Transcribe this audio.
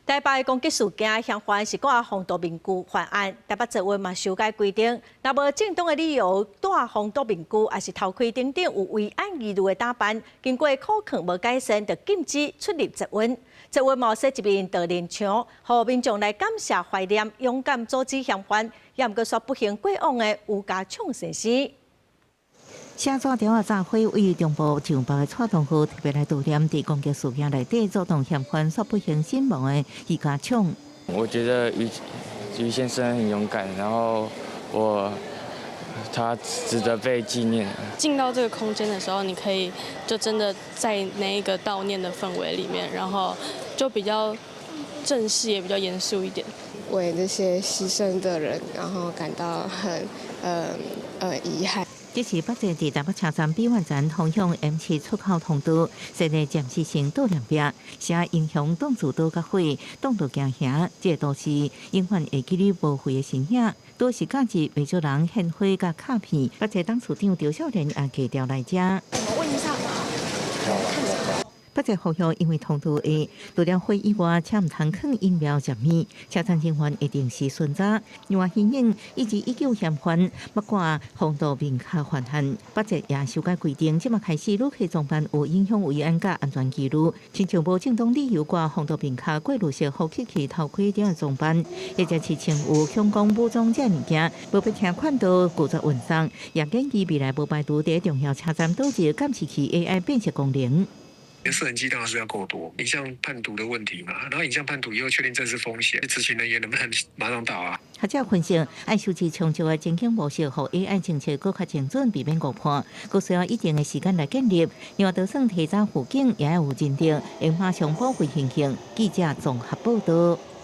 台北攻擊事件嫌犯是掛防毒面具犯案，台北捷運嘛修改規定，若無正當的理由戴防毒面具，抑是頭盔等等有維安疑慮的打扮，經過考核無改善，就禁止出入捷運。捷運嘛設一面悼念牆，予民眾來感謝懷念勇敢阻止嫌犯，也毋過煞不幸過往的余家暢先生。寫紙條仔紮花位中部上北的蔡東豪特別來悼念佇攻擊事件內底阻擋嫌犯煞不幸身亡的余家暢。我覺得余先生很勇敢，然後他值得被紀念。進到這個空間的時候，你可以就真的在那一個悼念的氛圍裡面，然後就比較正式，也比較嚴肅一點。為這些犧牲的人，然後感到很遺憾。這是北捷佇台北車站比苑站通向 M7出口通道設立暫時性悼念壁，寫英雄擋子刀佮火，擋路行行，這個都市永遠會記你無悔的身影。都是假日袂少人獻花佮卡片。北捷董事長張少年也低調來遮。我問一下。北捷呼籲，因為通道下除了火以外，車毋通囥飲料食物，車站人員會定時巡查。另外，彼用以及依舊嫌犯欲掛防毒面具犯案。北捷也修改規定，這馬開始旅客裝扮有影響維安佮安全疑慮，親像無正當理由掛防毒面具、過濾式呼吸器、頭盔等的裝扮，或者是穿有強光武裝這物件，無必聽勸導拒絕運送，也建議未來無排除佇重要車站導入監視器 AI 辨識功能。攝影機當然是要夠多，影像判讀的問題嘛，然後影像判讀以後確定這是風險，執行人員能不能馬上到啊？學者分析，愛設計充足的情景模式，予 AI 偵測閣較精準，避免誤判，閣需要一定的時間來建立。另外，就算提早預警，也要有認定，會馬上保護形象。記者綜合報道。